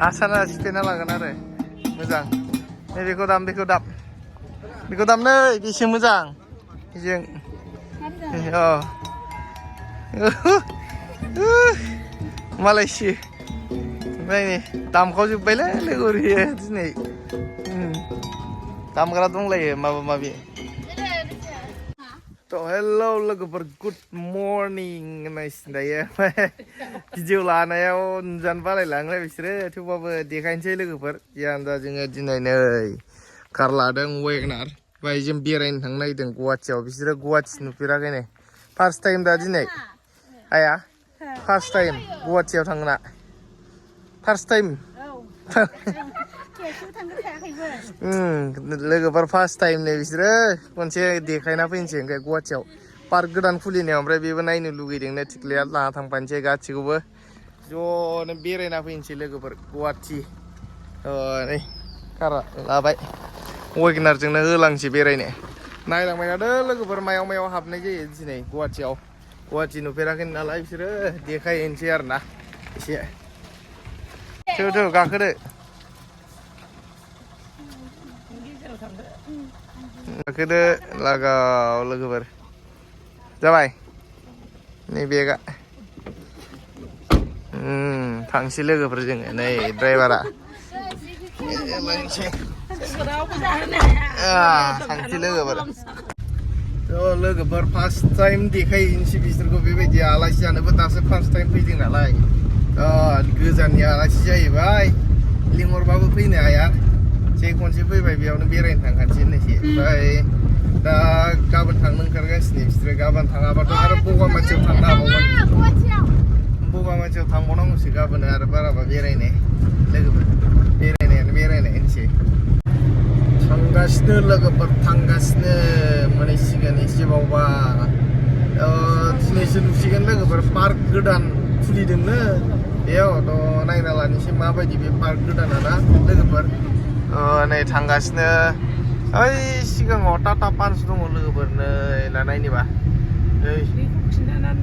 आसाना सिफायना लागोन आरो मोजां बेखौ दाम नै बेसे मोजां बेजों मालायसो ओमफ्राय नै दामखावजोब्बायलै लोगोरिया दिनै दामग्रा दंलायो माबा माबि थ' हेलौ लोगोफोर गुड मर्निं होननायसिन दायो भिडिअ लानायाव नुजानो बालायलाङो बिसोरो थेवबाबो देखायनोसै लोगोफोर जियानो जा जोङो दिनै नै कार लादों वेगनार ओमफ्राय जों बेरायनो थांनो नागिरदों गुवाहाटियाव बिसोरो गुवाहाटि नुफेराखै नै फार्स्ट टाइम दा दिनै आया फार्स्ट टाइम गुवाहाटियाव थांना फार्स्ट टाइम लोगोफोर फार्स्ट टाइम नै बिसोरो खनसे देखायना फैनोसै ओमफ्राय गुवाहाटियाव पार्क गोदान खुलिनायाव ओमफ्राय बेबो नायनो लुगैदोंनो थिख्लिया लाना थांफानोसै गासिखौबो ज'नो बेरायना फैनोसै लोगोफोर गुवाहाटि नै कारा लाबाय वेगनारजोंनो होलांसै बेरायनो नायलांबाय थादो लोगोफोर मायाव मायाव हाबनाय जायो दिनै गुवाहाटियाव गुवाहाटि नुफेराखै नालाय बिसोरो देखायहैनोसै आरो ना एसे थौ गाखोदो गाखोदो लागाव लोगोफोर जाबाय नै बेगा थांसै लोगोफोर जोङो नै ड्राइभारा थांसै लोगोफोर थ' लोगोफोर फार्स्ट टाइम देखायहैनोसै बिसोरखौ बेबायदि आलासि जानोबो दासो फार्स्ट टाइम फैदों नालाय गोजाननि आलासि जाहैबाय लिंहरबाबो फैनो हाया खनसे फैबाय बेयावनो बेरायनो थांखानोसै होननोसै ओमफ्राय दा गाबोन थांनो ओंखारगासिनो बिसोरो गाबोन थाङाबाथ' आरो बगामाथियाव थांनो हाबावगोन बगामाथियाव थांबावनांगौसो गाबोन आरो बाराबा बेरायनाय लोगोफोर बेरायनाय होनसै थांगासिनो लोगोफोर थांगासिनो मोनहैसिगोन एसेबावबा दिनैसो नुसिगोन लोगोफोर पार्क गोदान खुलिदोंनो बेयाव थ' नायना लानोसै माबायदि बे पार्क गोदाना ना लोगोफोर नै थांगासिनो ओइ सिगाङाव टाटा पान्च दङ लोगोफोर नै लानायनिबा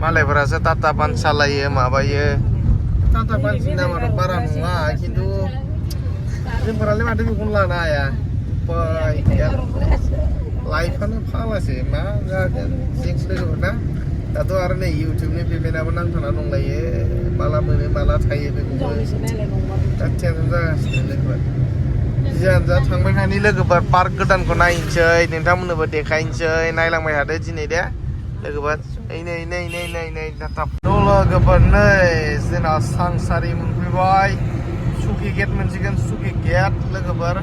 मालायफोरासो टाटा पान्च सालायो माबायो टाटा पान्चनि दामाथ' बारा नङा खिन्थु जोंफोरालाय माथो बेखौनो लानो हाया उपाय गैया लाइफआनो फाग्लासो मा जागोन जेंस लोगोफोर ना दाथ' आरो नै इउटुबनि पेमेन्टआबो नांथाना दंलायो माला मोनो माला थायो बेखौबो दा टेनसन जागासिनो लोगोफोर जियानो जा थांबाय थानि लोगोफोर पार्क गोदानखौ नायनोसै नोंथांमोननोबो देखायनोसै नायलांबाय थादो दिनै दे लोगोफोर नै थाब लोगोफोर नै जोंना सांसारि मोनफैबाय सुकि गेट मोनसिगोन सुकि गेट लोगोफोर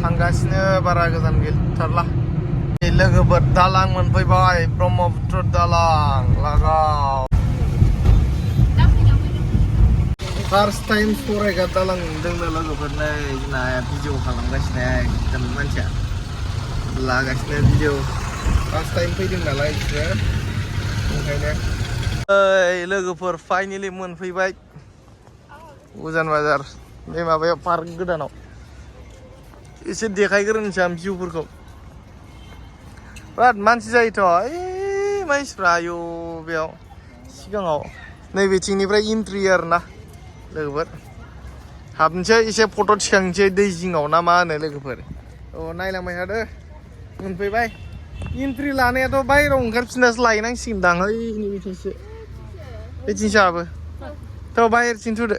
थांगासिनो बारा गोजान गैथारला लोगोफोर दालां मोनफैबाय ब्रह्मपुत्र दालां लागाव फार्स्ट टाइम सरायघाट दालां नुदोंनो लोगोफोर नै जोंना भिडिअ खालामगासिनो एकदम मानसिया लागासिनो भिडिअ फार्स्ट टाइम फैदों नालाय बिसोरो ओंखायनो लोगोफोर फाइनेलि मोनफैबाय उजान बाजार बे माबायाव पार्क गोदानाव एसे देखायग्रोनोसै आं भिउफोरखौ बिराद मानसि जायोथ' ओइ मानसिफ्रा आयौ बेयाव सिगाङाव नैबेथिंनिफ्राय इन्ट्रि आरो ना लोगोफोर हाबनोसै एसे फट' थिखांनोसै दै जिङाव ना मा होनो लोगोफोर नायलांबाय थादो मोनफैबाय इन्ट्रि लानायाथ' बाहेरायाव ओंखारफिननासो लायनांसिगोन दां ओइ नैबेथिंसो बेथिंसो हाबो थ' बाहेरथिं थुदो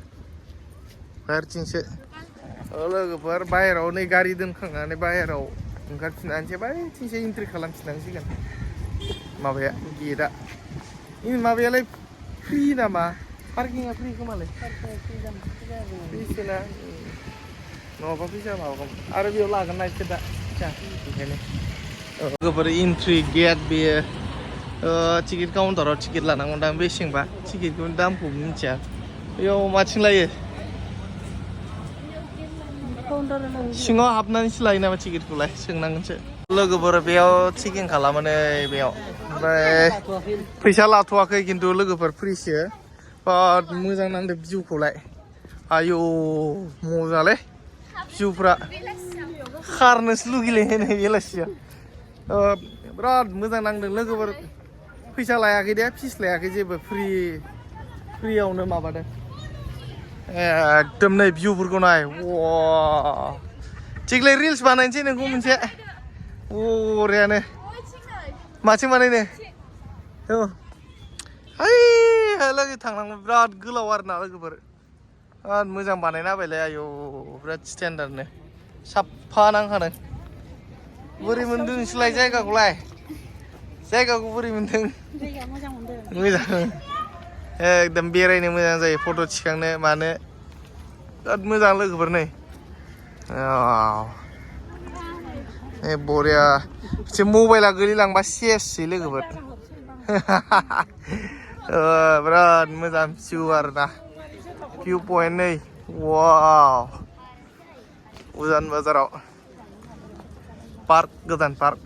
बाहेरथिंसो लोगोफोर बाहेरायाव नै गारि दोनखांनानै बाहेरायाव ओंखारफिननानैसो बायथिंसो इन्ट्रि खालामफिननांसिगोन माबाया गेटआ माबायालाय फ्रि नामा पार्किंआ फ्रि खोमालाय फ्रिसोना नङाबा फैसा माबागोन आरो बेयाव लागोन ना इसोर दा फैसा ओंखायनो लोगोफोर इन्ट्रि गेट बेयो टिकेट काउन्टाराव टिकेट लानांगौ दां बेसेबांबा टिकेटखौ दामखौ मिथिया बेयाव माथिं लायो सिङाव हाबनानैसो लायो नामा टिकेटखौलाय सोंनांगोनसो लोगोफोर बेयाव चेकिं खालामो नै बेयाव ओमफ्राय फैसा लाथ'वाखै खिन्थु लोगोफोर फ्रिसो बिराद मोजां नांदों भिउखौलाय आयौ मोजांलै भिउफ्रा खारनोसो लुगैलायो नै बेलासियाव बिराद मोजां नांदों लोगोफोर फैसा लायाखै दे फिस लायाखै जेबो फ्रि फ्रियावनो माबादों एकदम नै भिउफोरखौ नाय वा थिगलाय रिल्स बानायनोसै नोंखौ मोनसे बरियानो माथिं बानायनो औ है लोगो थांनांगौ बिराद गोलाव आरोना लोगोफोर बिराद मोजां बानायना होबायलै आयौ बिराद स्टेन्डार्डनो साफा नांखादों बोरै मोनदों नोंसोरलाय जायगाखौलाय जायगाखौ बोरै मोनदों मोजां एकदम बेरायनो मोजां जायो फट' थिखांनो मानो बिराद मोजां लोगोफोर नै बरिया एसे मबाइला गोलैलांबा सेससै लोगोफोर बिराद मोजां भिउ आरोना भिउ पइन्ट नै वाव उजान बाजाराव पार्क गोदान पार्क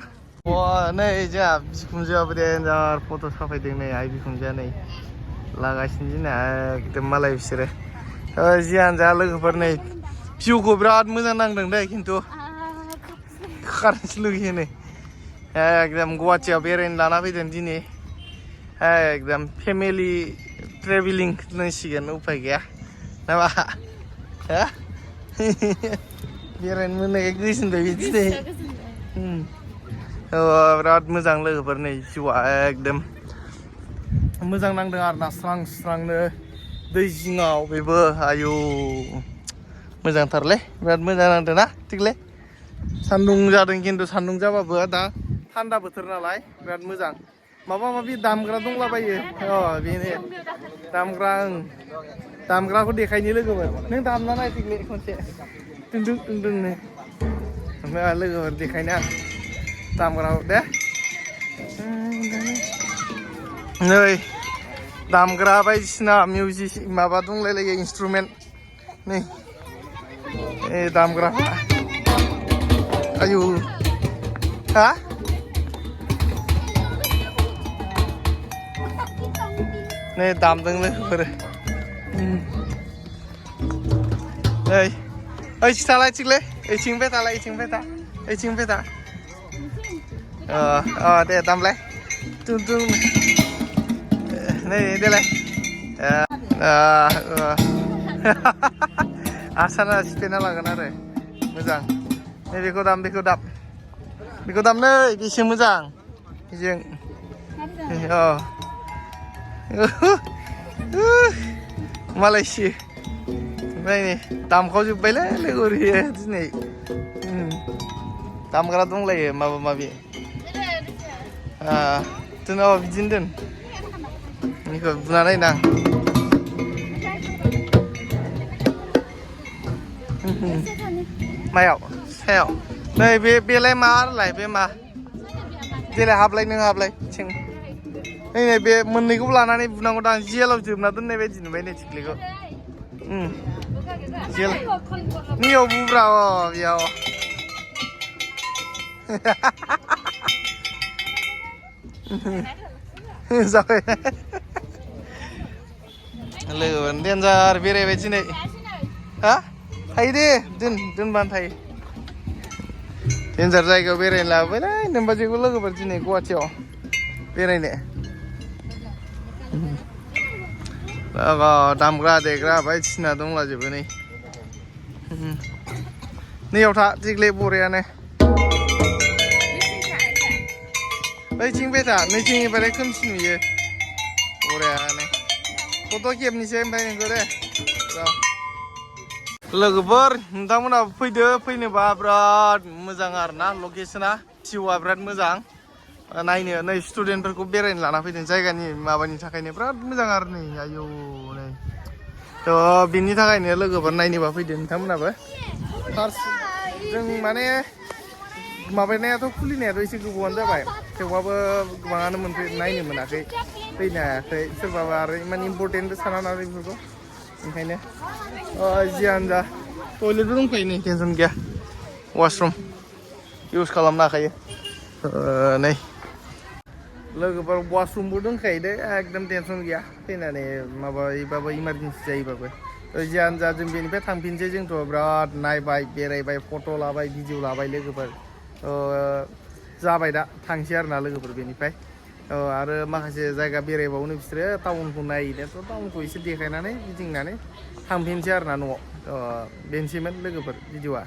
नै जोंहा बिखुनजोआबो देन्जार फट' साफायदों नै आइ बिखुनजोआ नै लागासिनो जोंना एकदम मालाय बिसोरो जियानो जा लोगोफोर नै भिउखौ बिराद मोजां नांदों दै खिन्थु खारनोसो लुगैयो नै एकदम गुवाहाटियाव बेरायनो लाना फैदों दिनै एकदम फेमिलि ट्रेभेलिं होननांसिगोन उफाय गैया नामा बेरायनो मोननायखाय गोजोनबाय बिदिनो बिराद मोजां लोगोफोर नै भिउआ एकदम मोजां नांदों आरोना स्रां स्रांनो दै जिङाव बेबो आयौ मोजांथारलै बिराद मोजां नांदों ना थिगले सान्दुं जादों खिन्थु सान्दुं जाबाबो दा थान्दा बोथोर नालाय बिराद मोजां माबा माबि दामग्रा दंलाबायो बेनो दामग्राखौ देखायनो लोगोफोर नों दामना नाय थिगले खनसे दुंदुं दुंदुंनो ओमफ्राय लोगोफोर देखायनो आं दामग्राखौ दे नै दामग्रा बायदिसिना मिउजिक माबा दंलायलायो इन्सट्रुमेन्ट नै दामग्राफ्रा आयु हा नै दामदों लोगोफोर नै ओइथिं थालाय थिगले ओइथिंनिफ्राय थालाय ओइथिंनिफ्राय था दे दामलाय दुं नै देलाय आसाना सिफेना लागोन आरो मोजां नै बेखौ दाम नै बेसे मोजां बेजों मालायसो ओमफ्राय नै दामखावजोब्बायलै लोगोरियो दिनै दामग्रा दंलायो माबा माबि दोनाबा बिदिनो दोन बेखौ बुना नायनां मायाव सायाव नै बेलाय मालाय बे मा देलाय हाबलाय नों हाबलाय थिं नै बे मोननैखौबो लानानै बुनांगौ दां जेलाव जोबना दोननाय बायदि नुबाय नै थिख्लिखौ जेल नैयाव बुब्रा बेयाव जाबाय लोगोफोर देन्जार बेरायबाय दिनै हा थायो दे दोनबानो थायो देन्जार जायगायाव बेरायनो लाबोबायलै नोमबाजैखौ लोगोफोर दिनै गुवाहाटियाव बेरायनो दामग्रा देग्रा बायदिसिना दंलाजोबो नै नैयाव था दिग्ले बरियानो ओइथिं बेथा नैथिंनिफ्राय खोमसि नुयो बरियानो फट' खेबनोसै ओमफ्राय नोंखौ दे लोगोफोर नोंथांमोनाबो फैनोबा बिराद मोजां आरोना लकेसना भिउआ बिराद मोजां नायनो नै स्टुडेन्टफोरखौ बेरायनो लाना फैदों जायगानि माबानि थाखायनो बिराद मोजां आरो नै आयौ नै थ' बिनि थाखायनो लोगोफोर नायनोबा फैदो नोंथांमोनाबो फार्स्ट जों माने माबानायाथ' खुलिनायाथ' एसे गोबावानो जाबाय थेवबाबो गोबाङानो नायनो मोनाखै फैनो हायाखै सोरबाबा आरो इमान इम्परटेन्टबो साना नालाय बेफोरखौ ओंखायनो जियानो जा टयलेटबो दंखायो नै टेनसन गैया वाशरुम इउज खालामनो हाखायो नै लोगोफोर वाशरुमबो दंखायो दे एकदम टेनसन गैया फैनानै माबायोबाबो इमारजेन्सि जायोबाबो जियानो जा जों बेनिफ्राय थांफिनसै जोंथ' बिराद नायबाय बेरायबाय फट' लाबाय भिडिअ लाबाय लोगोफोर जाबाय दा थांसै आरोना लोगोफोर बेनिफ्राय आरो माखासे जायगा बेरायबावनो बिसोरो टाउनखौ नायहैनायाथ' टाउनखौ एसे देखायनानै गिदिंनानै थांफिनसै आरो ना न'आव बेनोसैमोन लोगोफोर भिडिअ'आ